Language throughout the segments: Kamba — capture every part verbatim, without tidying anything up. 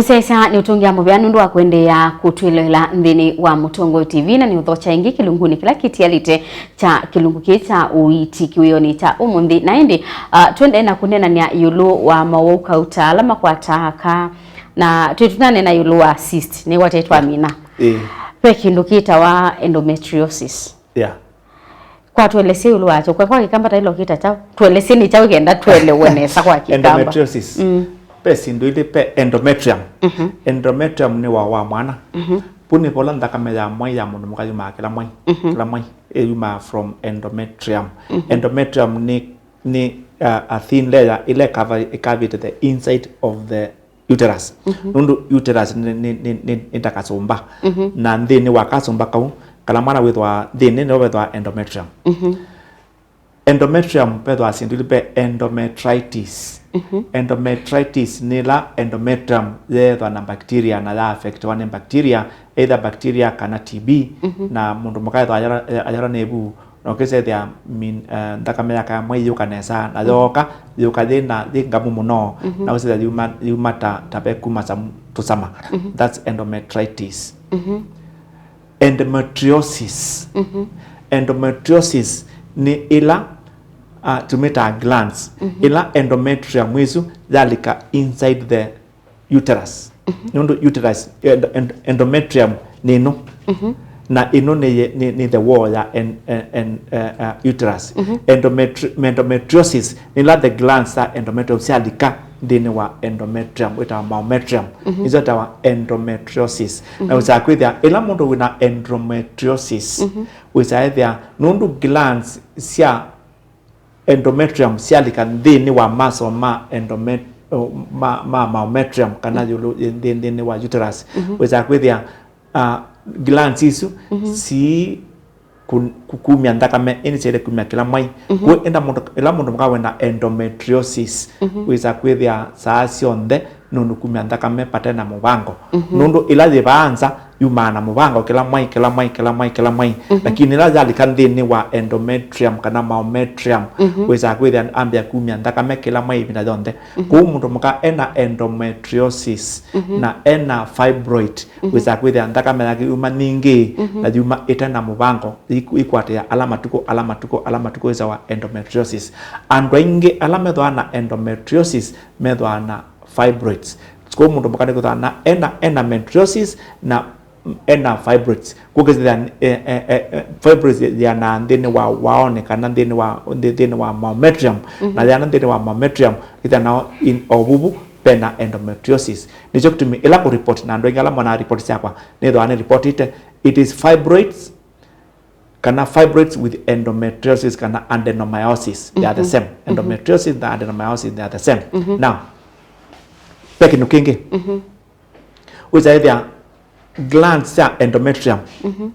Syaisya nĩ ũtũngĩa mũvea nũndũ wa kũendeea kũtwĩloela nthĩnĩ wa Mũtongoi T V, na nĩ ũthokya ĩngĩ kĩlungunĩ kĩla kĩtialĩte kya kĩlungu kĩĩ kya ũiiti kĩwĩonĩ kya ũmũnthĩ. Na ĩndĩ, ah, tũendee na kũneenany'a ĩũlũ wa mawau kauta ala makwataa aka, na twĩ tũnanena ĩũlũ wa cyst, nĩw'o twaĩ twamina. Ĩĩ. Ve kĩndũ kĩtawa endometriosis. Yeah. Kwa tũelesye ĩũlũ wakyo, kwa, kwa Kĩkamba taĩlo kĩta kyaũ? Tũelesye nĩ kyaũ kenda tũelewe nesa kwa Kĩkamba. Endometriosis. Mm. Ve syĩndũ ilĩ, ve endometrium. Mhm. Endometrium nĩ wao wa mwana. Mhm. Vu nĩ vala nthakame ya mwai ya mũndũ mũka yumaa kĩla mwai. Mhm. Kĩla mwai. Ĩyumaa from endometrium. Mhm. Endometrium nĩ, nĩ, uh, a thin layer ĩla ĩkava-, ĩkavĩte the inside of the uterus. Mhm. Nũndũ uterus nĩ, nĩ, nĩ, nĩ, nĩ ta kasũmba. Mhm. Na nthĩnĩ wa kasũmba kau, kana mwana wĩthwa nthĩnĩ, nĩvo vethwa endometrium. Mhm. Endometrium vethwa syĩndũ ilĩ, ve endometritis. Mhm. Endometritis nĩ ĩla endometrium yeethwa na bacteria na ya affectiwa nĩ bacteria, either bacteria kana T B, mhm, na mũndũ mũka ethwa ayala, ayala nĩ vu, na ũkĩsethĩa min-, eh, nthakame yake ya mwai yĩũka nesa, na yooka, yĩũka yĩ na, yĩ ngamu mũno, mhm, na ũsethĩa yuma, yuma ta, ta ve kuma sam-, tũsama. Mhm. That's endometritis. Mhm. Endometriosis. Mhm. Endometriosis nĩ ĩla, ah, tũmĩtaa glands, mhm, ĩla endometrium ĩsu yalika inside the uterus. Mhm. Nũndũ uterus, endo-, endo-, endometrium nĩ ĩno. Mhm. Na ĩno nĩ ye-, nĩ, nĩ the wall ya en-, en-, en-, eh, eh, uterus. Mhm. Endometri-, endometriosis nĩ ĩla the glands sya endometrium syalika nthĩnĩ wa endometrium, wĩtawa myometrium. Mhm. Nĩsyo ĩtawa endometriosis. Na, mhm, wĩsaa kwĩthĩa ĩla mũndũ wĩna endometriosis, mhm, wĩsaa ĩthĩa nũndũ glands sya endometrium syalika nthĩnĩ wa muscle ma endomet-, o, ma, ma myometrium, kana, mhm, ĩũlũ, nthĩ-, nthĩnĩ wa uterus. Mhm. Wĩsaa kwĩthĩa, ah, glands isu, mhm, si ku-, ku-, kumya nthakame, ĩndĩ syaĩle kumya kĩla mwai. Mhm. Kwĩ ĩla mũndũ, ĩla mũndũ mũka wĩna endometriosis, mhm, wĩsaa kwĩthĩa saa syonthe nũndũ kumya nthakame vate na mũvango. Mhm. Nũndũ ĩla yĩvaa nza, yumaa na mũvango kĩla mwai, kĩla mwai, kĩla mwai, kĩla mwai. Mhm. Lakini ĩla yalika nthĩnĩ wa endometrium kana myometrium, mhm, wĩsaa kwĩthĩa ambĩa kumya nthakame kĩla mwai ĩvinda yonthe. Mhm. Kwoou mũndũ mũka ena endometriosis, mhm, na ena fibroid, mhm, wĩsaa kwĩthĩa nthakame yake yuma nyingĩ, mhm, na yuma ĩte na mũvango, iku-, ikwatĩĩa ala matukũ, ala matukũ, ala matukũ, ĩtawa endometriosis. Andũ aingĩ ala methĩawa na endometriosis methĩawa na fibroids. Kwoou mũndũ mũka nĩkwĩthĩwa na ena endometriosis na ena fibroids. Kũkĩsĩthĩa, eh, eh, eh, eh, fibroids yĩanaa nthĩnĩ wa waonĩ kana nthĩnĩ wa, nthĩ-, nthĩnĩ wa myometrium. Mhm. Na yĩana nthĩnĩ wa myometrium, ĩthĩa nao in, o vuvu vena endometriosis. Nĩkyo kĩtumi ĩla kũ report na andũ aingĩ ala monaa report syakwa, nĩthĩawa nĩ reportĩte, it is fibroids, kana fibroids with endometriosis kana adenomyosis, they are the, mhm, same. Mhm. Endometriosis na adenomyosis, they are the same. Mhm. Now, ve kĩndũ kĩngĩ. Mhm. Wĩsaa ĩthĩa glands sya endometrium, mhm,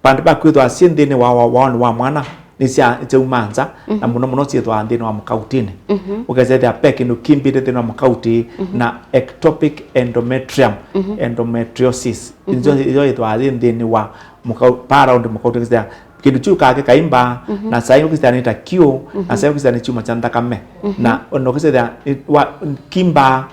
vandũ va kwĩthwa syĩ nthĩnĩ wa, wa, waonĩ wa mwana, nĩsya-, nĩsyauma nza, mhm, na mũno mũno syĩthwaa nthĩnĩ wa mũkautinĩ. Mhm. Ũkesa ĩthĩa ve kĩndũ kimbĩte nthĩnĩ wa mũkauti, mhm, na ectopic endometrium, mhm, endometriosis. Mhm. Nĩsyo, nĩsyo yĩthwaa yĩ nthĩnĩ wa mũkau-, pa around mũkauti, ũkesa kĩndũ kyu kake kaimba, mhm, na saa ingĩ ũkesa nĩ ta kĩũ, na, mhm, saa ingĩ ũkesa nĩ kyuma kya nthakame. Mhm. Na ona ũkesa ĩthĩa, wa, kimba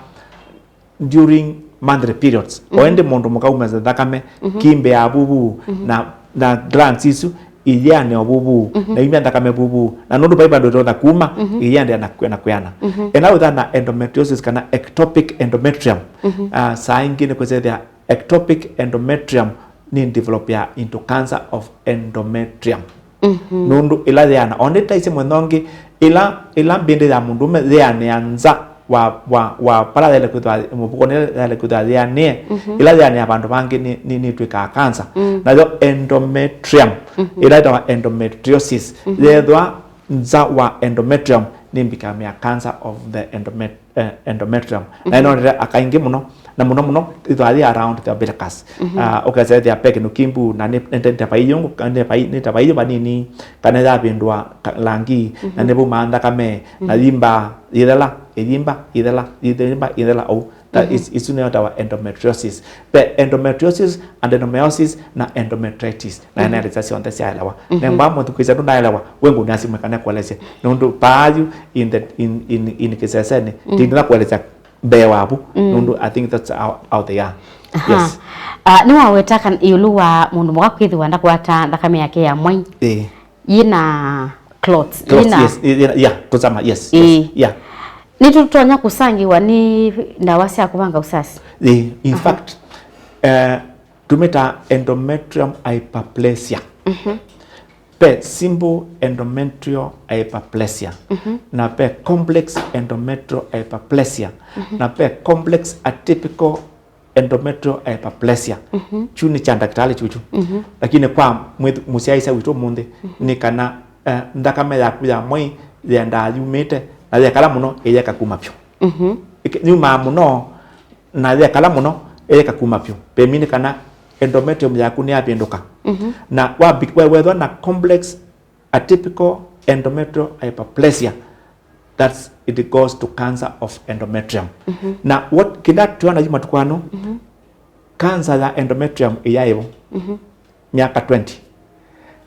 during monthly periods. Mhm. O ĩndĩ mũndũ mũka aumĩsya nthakame, mhm, kimbĩaa vuvu, mhm, na, na glands isu iyĩanĩa o vuvu, mhm, na imya nthakame vuvu. Na nũndũ vai vandũ ĩtonya kuma, mhm, iyĩendeea na kwĩ-, na kwĩana. Mhm. Ĩla wĩthĩawa na endometriosis kana ectopic endometrium, mhm, ah, saa ingĩ nĩkwĩsĩthĩa ectopic endometrium nĩ develop ya into cancer of endometrium. Mhm. Nũndũ ĩla yĩana, o ndĩtaisye mũthenya ũngĩ, ĩla, ĩla mbĩndĩ ya mũndũũme yĩanĩa nza wa, wa, wa vala yaĩle kwĩthwa, mũvuko nĩ yaĩle kwĩthwa yĩanĩe, mhm, ĩla yĩanĩa vandũ vangĩ nĩ, nĩ, nĩtw'ĩkaa kanza. Mm. Nayo endometrium, mhm, ĩla ĩtawa endometriosis, mhm, yeethwa nza wa endometrium nĩ mbĩkamĩa cancer of the endomet-, eh, endometrium. Na, mhm, ĩnonete aka aingĩ mũno, na mũno mũno ĩthwa yĩ around the umbilicus. Mhm. Ah, ũkesethĩa ve kĩndũ kimbu, na nĩ, nĩ, nĩ ta vai yũngũ, nĩ vai, nĩ ta vai yũ vanini, kana yavĩndũa ka-, langi, na, mhm, nĩvumaa nthakame, na, mhm, yimba, yĩthela, ĩyimba, yĩthela, yĩyimba, yĩthela ũu. That, mhm, is, isu nĩyo tawa endometriosis. Ve endometriosis, adenomyosis, na endometritis. Na, mhm, nĩelesya syonthe syaelewa. Mhm. Nengwa mũthukĩĩsya ndũnaelewa, we ngũnĩa simũ kana kũelesya. Nũndũ paa yu in the, in, in, in kĩsesenĩ, mhm, tindina kũelesya mbee wavu. Mm. Nũndũ I think that's how, how they are. Aha. Yes. Ah, nĩwaweta kana ĩũlũ wa mũndũ mũka kwĩthĩwa ndakwata nthakame yake ya mwai. Ĩĩ. Yĩna clots, clots, yĩna yes, ĩ-, ĩ-, yeah, tũsama, yes, yes, ĩĩ, yeah. Nĩtũtonya kũsangĩwa nĩ ndawa sya kũvanga ũsasi? Ĩĩ, in fact, eh, tũmĩtaa endometrium hyperplasia. Mhm. Ve simple endometrial hyperplasia, mhm, na ve complex endometrial hyperplasia, mhm, na ve complex atypical endometrial hyperplasia. Mhm. Kyu nĩ kya ndakĩtalĩ kyuchu. Mhm. Lakini kwa mwĩth-, mũsyaĩĩsya witũ ũmũnthĩ, mhm, nĩ kana, eh, nthakame yaku ya mwai yendaa yumĩte, na yekala mũno ĩyeka kuma vyũ. Mhm. Ĩke-, yumaa mũno, na yekala mũno ĩyeka kuma vyũ. Vemi nĩ kana endometrium yaku nĩyavĩndũka. Mhm. Na wabi-, we-, wethwa na complex atypical endometrial hyperplasia, that's, it goes to cancer of endometrium. Mhm. Na what, kĩla twĩona yu matukũ ano, mhm, cancer ya endometrium ĩyaĩvo, mhm, myaka twenty.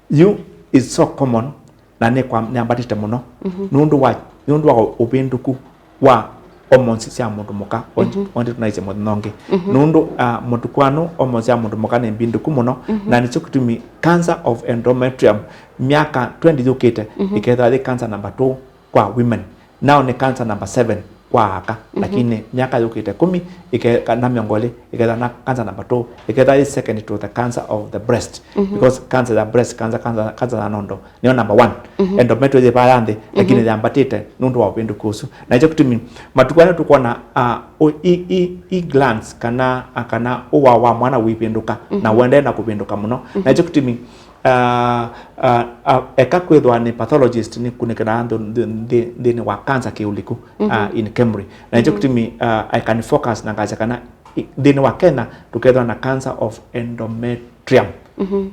Yu is so common na nĩ kwa, nĩyambatĩte mũno, mhm, nũndũ wa, nũndũ wa ũvĩndũku wa hormones sya mũndũ mũka, ondi, mhm, ondi tũnaisye mũthenya ũngĩ. Mhm. Nũndũ, ah, mũtukũ ano hormones sya mũndũ mũka nĩ mbindũku mũno, mhm, na nĩkyo kĩtumi cancer of endometrium myaka twenty yũkĩte, mhm, ĩkethĩwa yĩ cancer number two kwa women. Now nĩ cancer number seven kwa aka, mhm, lakini myaka yũkĩte kũmi ĩke-, kana mĩongo ĩlĩ, ĩkethĩwa na cancer number two, ĩkethĩwa yĩ second to the cancer of the breast. Mhm. Because cancer ya breast cancer, cancer, cancer ya nondo, nĩyo number one. Mhm. Endometrial yĩ vaa ya nthĩ, lakini, mhm, yambatĩte nũndũ wa ũvĩndũku ũsu. Na nĩkyo kĩtumi matukũ aya tũkwona, ah, ũ-, i, i, i glands kana, ah, kana ũwao wa mwana ũivĩndũka, na, mhm, ũendee na kũvĩndũka mũno. Mhm. Na nĩkyo kĩtumi, ah, ah, ah, eka kwĩthwa nĩ pathologist nĩkunĩkĩlaa nthĩ, nthĩ, nthĩ, nthĩnĩ wa cancer kĩũliku, mhm, ah, in KEMRI. Na nĩkyo, mhm, kĩtumi, ah, I can focus na ngasya kana i-, nthĩnĩ wa Kenya tũkethwa na cancer of endometrium. Mhm.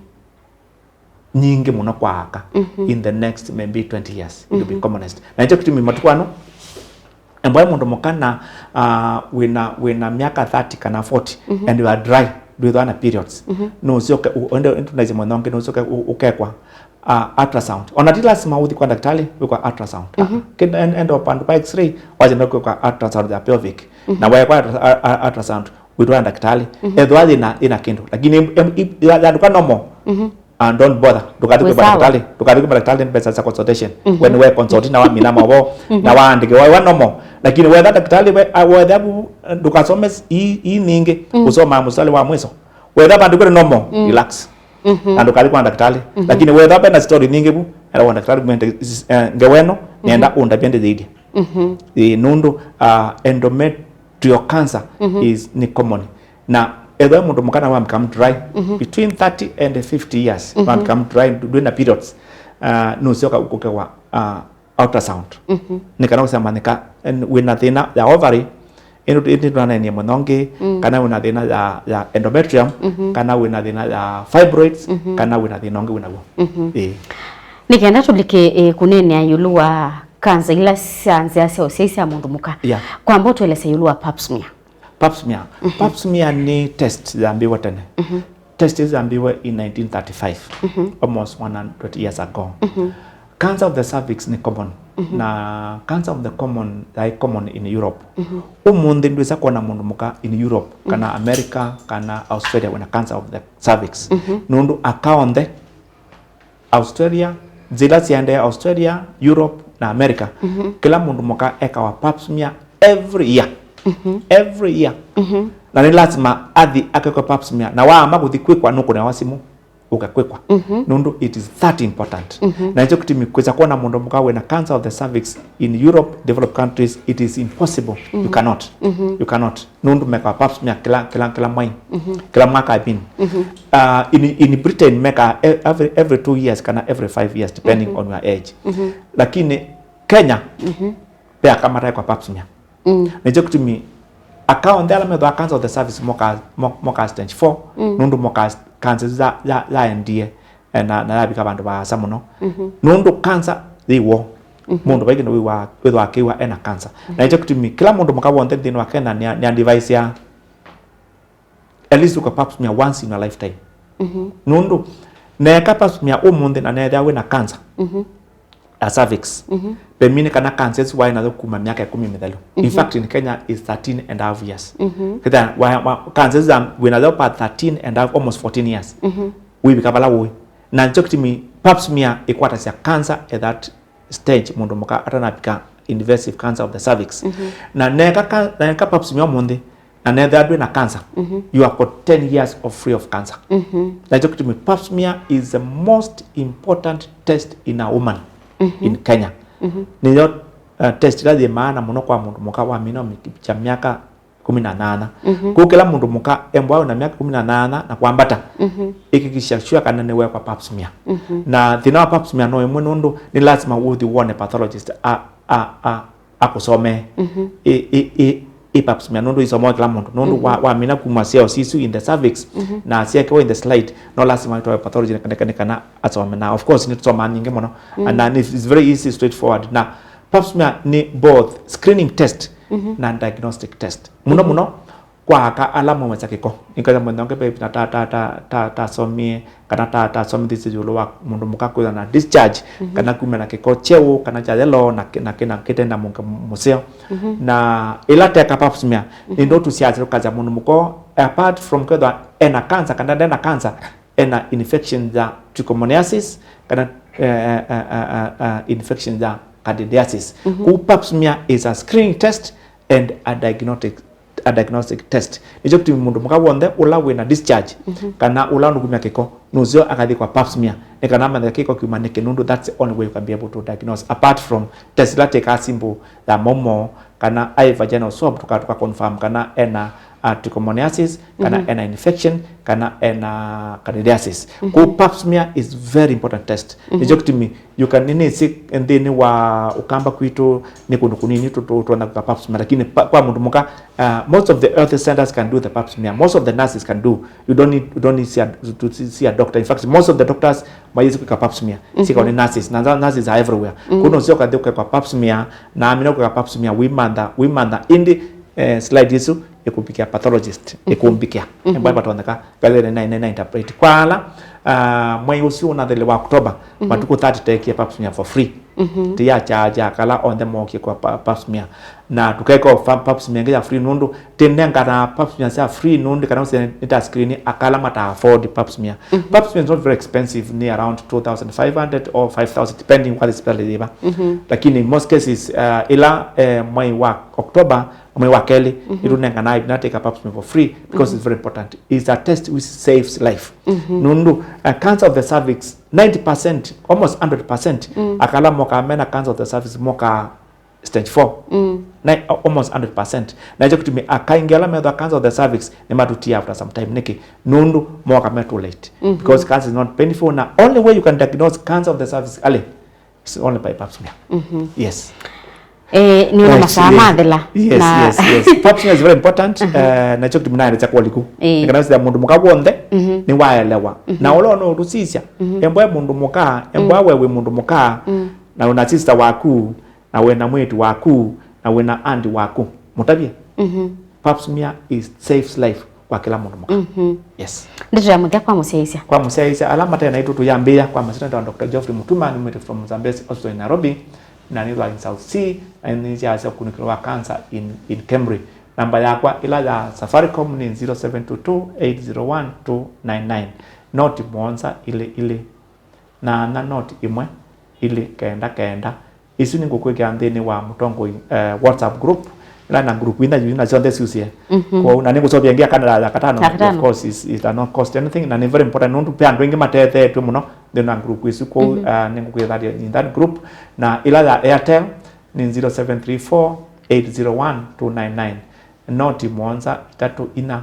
Nyingĩ mũno kwa aka, mhm, in the next maybe twenty years, it will be, mhm, commonest. Na nĩkyo kĩtumi matukũ ano, embwa mũndũ mũka na, ah, wĩna, wĩna myaka thirty kana forty, mhm, and you are dry, ndwĩthwa na periods. Mhm. Nũsyoke, u-, ende, ende tunaisye mũthenya ũngĩ, nũsyoke u-, ũkekwa, ah, ultrasound. Ona ti lazima ũthi kwa ndakĩtalĩ, wĩkwa ultrasound. Mhm. Kĩndũ en-, enda vandũ va x-ray, waje na kwĩkwa ultrasound ya pelvic. Mhm. Na wekwa ultra-, a-, a-, ultrasound, wĩtwaa ndakĩtalĩ. Mhm. Ethwa yĩna, yĩna kĩndũ. Lakini em-, em-, i-, ya-, yandũka normal. Mhm. Ah, don't bother. Ndũkathi kwĩ sawa. Ndakĩtalĩ. Ndũkathi kwĩ ndakĩtalĩ mbesa sya consultation. Mhm. When we consult na wamina mavo, mhm, na waandĩke, wa, wa normal. Lakini wetha ndakĩtalĩ, we, a, wetha bu, ndũkasome s-, i, i nyingĩ, mm, ũsomaa mũsali wa mwiso. Wetha vandũ kwĩ normal, mm, relax. Mhm. Na ndũkathi kwa ndakĩtalĩ. Mhm. Lakini wetha vena story nyingĩ bu, era wa ndakĩtalĩ mwende, eh, ngeweno, nenda, mhm, ũndavye ndĩthĩithye. Mhm. Ĩ, nũndũ, ah, endometrial cancer, mhm, is, nĩ common. Na ethwa mũndũ mũka na wa become dry, mhm, between thirty and fifty years, mhm, wa become dry, ndwĩ na periods, ah, nũsyoka ũkũkew'a, ah, ultrasound. Mhm. Nĩ kana ũsamanyĩka, en-, wĩna thĩna ya ovary, ĩndĩ, ĩndĩ ndũnanenie mũthongi, mm, kana wĩna thĩna ya, ya endometrium, mhm, kana wĩna thĩna ya fibroids, mhm, kana wĩna thĩna ũngĩ wĩnaw'o. Mhm. Ĩĩ. Nĩ kenda tũlike, eh, kũneenea ĩũlũ wa kanza ila sya nzĩa sya ũsyai sya mũndũ mũka. Yeah. Kwamba ũtũelesya ĩũlũ wa pap smear. Pap smear. Mhm. Pap smear nĩ test yambĩwe tene. Mhm. Test ĩsu yambĩwe in nineteen thirty-five, mhm, almost one hundred years ago. Mhm. Cancer of the cervix nĩ common. Mhm. Na cancer of the common, yaĩ common in Europe. Mhm. Ũmũnthĩ ndwĩsa kuona mũndũ mũka in Europe, mhm, kana America, kana Australia wĩna cancer of the cervix. Mhm. Nũndũ aka onthe Australia, nzĩa ila syaendee Australia, Europe, na America, mhm, kĩla mũndũ mũka ekawa pap smear every year. Mhm. Every year. Mhm. Na nĩ lasima athi akekwe pap smear. Na waama kũthi kwĩkwa, nũkũnewa simũ, ũkakwĩkwa. Mhm. Nũndũ it is that important. Mhm. Na nĩkyo kĩtumi kwĩsa kwona mũndũ mũka wĩna cancer of the cervix in Europe, developed countries, it is impossible. You, mhm, cannot. Mhm. You cannot. Nũndũ mekawa pap smear kĩla, kĩla, kĩla mwai. Mhm. Kĩla mwaka, I mean. Mhm. Uh, in, in Britain meka e-, every, every two years kana every five years, depending, mhm, on your age. Mhm. Lakini Kenya, mhm, ve aka mataekwa pap smear. Mm. Nĩkyo kĩtumi aka onthe ala methwa cancer of the cervix moka, mo-, moka stage four, mm, nũndũ moka cancer ya, ya, yaendie, eh, na, na yavika vandũ vaasa mũno. Mhm. Nũndũ cancer yĩ w'o. Mhm. Mũndũ vai kĩndũ wĩw'aa, wĩthwa akĩw'a ena cancer. Mhm. Na nĩkyo kĩtumi kĩla mũndũ mũka w'onthe nthĩnĩ wa Kenya nĩ, nĩ advise ya at least ũka pap smear once in a lifetime. Mhm. Nũndũ neeka pap smear ũmũnthĩ na neethĩa wĩna cancer. Mhm. ya cervix. Mhm. Vemini kana cancer isu waĩ nayo kuma myaka ĩkũmi mĩthelu. In Mhm. fact, in Kenya is thirteen and a half years. Mhm. Kĩta wa, wa, cancer isu wĩ nayo pa thirteen and a half, almost fourteen years. Mhm. Wĩvika vala ũĩ. Na nĩkyo kĩtumi pap smear ĩkwatasya cancer at that stage, mũndũ mũka atanavika invasive cancer of the cervix. Mhm. Na neka ka-, neka pap smear ũmũnthĩ, na nethĩa ndwĩ na cancer, Mhm. you have got ten years of free of cancer. Mhm. Na nĩkyo kĩtumi pap smear is the most important test in a woman Mhm. in Kenya. Mhm. Nĩyo, uh, test ĩla yĩ maana mũno kwa mũndũ mũka wamina ũmĩkya myaka ĩkũmi na nyanya. Mhm. Kũu kĩla mũndũ mũka embwa na myaka ĩkũmi na nyanya na kwambata, Mhm. ĩkĩkisha sure kana nĩwekwa pap smear. Mhm. Na thĩna wa pap smear no ĩmwe nũndũ nĩ lasima ũthi wone pathologist a, a, a, akũsomee Mhm. ĩ, ĩ, ĩ, ĩ pap smear nũndũ isomawa kĩla mũndũ. Nũndũ Mhm. wa, wamina kuma cells isu in the cervix Mhm. na syekewa in the slide, no lasima ĩtwawe pathologist nĩ kana, nĩ kana asome. Na of course nĩtũsomaa nyingĩ mũno. Mm. And, and it's, it's very easy, straightforward. Na pap smear nĩ both screening test Mhm. na diagnostic test. Mũno Mhm. mũno kwa aka ala maumĩsya kĩko. Nĩkatha mũthenya ũngĩ ve na ta, ta, ta, ta, tasomie, kana ta, tasomithisye ĩũlũ wa mũndũ mũka kwĩthwa na discharge, Mhm. kana kumya na kĩko kyeũ, kana kya yellow, na kĩ-, na kĩna kĩte na mũnge mũseo. Mhm. Na ĩla teka pap smear, Mhm. nĩ ndo tũsiasya tũkasya mũndũ mũka, apart from kwĩthwa ena cancer, kana ndena cancer, ena infection ya trichomoniasis, kana, eh, eh, eh, eh, eh, eh, infection ya candidiasis. Mhm. Kũu pap smear is a screening test and a diagnostic, a diagnostic test. Nĩkyo kĩtumi mũndũ mũka w'onthe ũla wĩna discharge, Mhm. kana ũla ũnũkumya kĩko, nũseo akathi kwa pap smear, nĩ kana amanye kĩko kiuma nĩkĩ, nũndũ that's the only way you can be able to diagnose, apart from test ila tĩkaa simple ya momo, kana ĩ vaginal swab, tũka, tũka confirm kana ena, uh, trichomoniasis, kana Mhm. ena infection, kana ena candidiasis. Mhm. Kũu pap smear is very important test. Mhm. Nĩkyo kĩtumi you can, nĩnĩsĩ nthĩnĩ wa Ũkamba kwitũ nĩ kũndũ kũnini tũ-, tũ-, tũtonya kwĩka pap smear, lakini pa-, kwa mũndũ mũka, uh, most of the health centers can do the pap smear. Most of the nurses can do. You don't need, you don't need see a, to see a doctor. In fact, most of the doctors mayĩsĩ kwĩka pap smear. Mhm. Sika nĩ nurses. Na nurses are everywhere. Mm. Kũu nũseo ũkathi ũkekwa pap smear, na amina kwĩka pap smear, wĩmantha, wĩmantha. Ĩndĩ, eh, slide ĩsu ĩkũmbĩkĩa pathologist, Mhm. ĩkũmbĩkĩa. Mhm. Embwa vatonyeka, ngathĩle na ĩnena interpret. Kwa ala, ah, mwei ũsu ũnathele wa October, Mhm. matukũ thirty tekie pap smear for free. Mhm. Tĩya charge aka ala onthe mokie kwa pa-, pap smear. Na tũkeka fa-, pap smear ĩngĩ ya free nũndũ, tĩnengana pap smear sya free nũndũ kana ũsĩ nĩ ta screen aka ala mata afford pap smear. Mhm. Pap smear is not very expensive, nĩ around two thousand five hundred or five thousand, depending what is yĩva. Mhm. Lakini in most cases, uh, ĩla, eh, mwei wa October, mwei wa kelĩ, Mhm. nĩtũnenganaa ĩvinda tũkeka pap smear for free because Mhm. it's very important. It's a test which saves life. Mhm. Nũndũ, uh, cancer of the cervix, ninety percent, almost hundred percent, Mm. aka ala mokaa mena cancer of the cervix mokaa stage four. Mm. Na, almost hundred percent. Na nĩkyo kĩtumi aka aingĩ ala methwa cancer of the cervix nĩmatũtia after some time. Nĩkĩ? Nũndũ moka me too late. Mhm. Because cancer is not painful. Na only way you can diagnose cancer of the cervix early is only by pap smear. Mhm. Yes. Eh, nĩ ona Right, masaa yes. mathela. Yes, na yes, yes. Pap smear is very important. Mhm. Eh, na nĩkyo kĩtumi naelesya kwa ũliku. Eh. Nĩ kana sya mũndũ mũka w'onthe Mhm. nĩwaelewa. Mhm. Na ũla ũnũtũsisya, Mhm. embwa e mũndũ mũka, embwa Mm. we wĩ mũndũ mũka, Mm. na wĩna sister waku, na wĩna mwĩĩtu waku, na wĩna aunt waku. Mũtavye? Mhm. Pap smear is saves life kwa kĩla mũndũ mũka. Mhm. Yes. Ndeto ya mũthya kwa mũsyaĩĩsya. Kwa mũsyaĩĩsya, ala mate naitũ tũyambĩĩa, kwa masyĩtwa nĩtawa Doctor Geoffrey Mutuma, numĩte from Zambezi Hospital in Nairobi, na nĩthwa in South Sea, na nĩsyaasya ũkunĩkĩlo wa cancer in, in Kemri. Namba yakwa ĩla ya Safaricom nĩ zero seven two two, eight zero one, two nine nine. Noti mũonza ilĩ ilĩ, nyanya noti ĩmwe, ilĩ kenda kenda. Isu nĩngũkwĩkĩa nthĩnĩ wa Mũtongoi, eh, WhatsApp group. Ĩla na group ina yu, ina syonthe syusĩe. Mhm. Kwoou, na nĩngũseũvya ĩngĩ ya kana ya katano. Ya katano. Of course, is, it does not cost anything. Na nĩ very important, nũndũ ve andũ aingĩ matethetw'e mũno nthĩnĩ wa group isu. Kwoou, Mhm. uh, nĩngũkwĩtharia in that group. Na ĩla ya Airtel nĩ zero seven three four, eight zero one, two nine nine. Noti mũonza itatũ ina,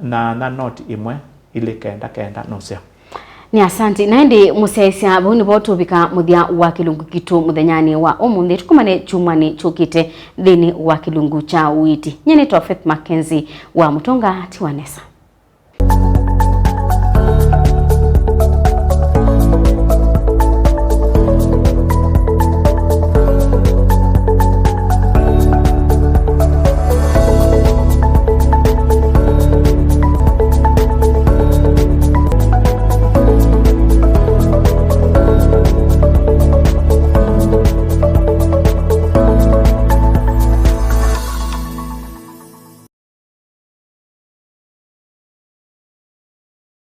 nyanya noti ĩmwe, ilĩ kenda kenda, nũseo. Nĩ asanti. Na ĩndĩ mũsyaĩĩsya, vau nĩvo tũvika mũthya wa kĩlungu kitũ mũthenyanĩ wa ũmũnthĩ. Tũkomane kyumwanĩ kyũkĩte nthĩnĩ wa kĩlungu kya ũiiti. Nyie nĩtawa Faith Mackenzie wa Mũtũnga, tiwa nesa.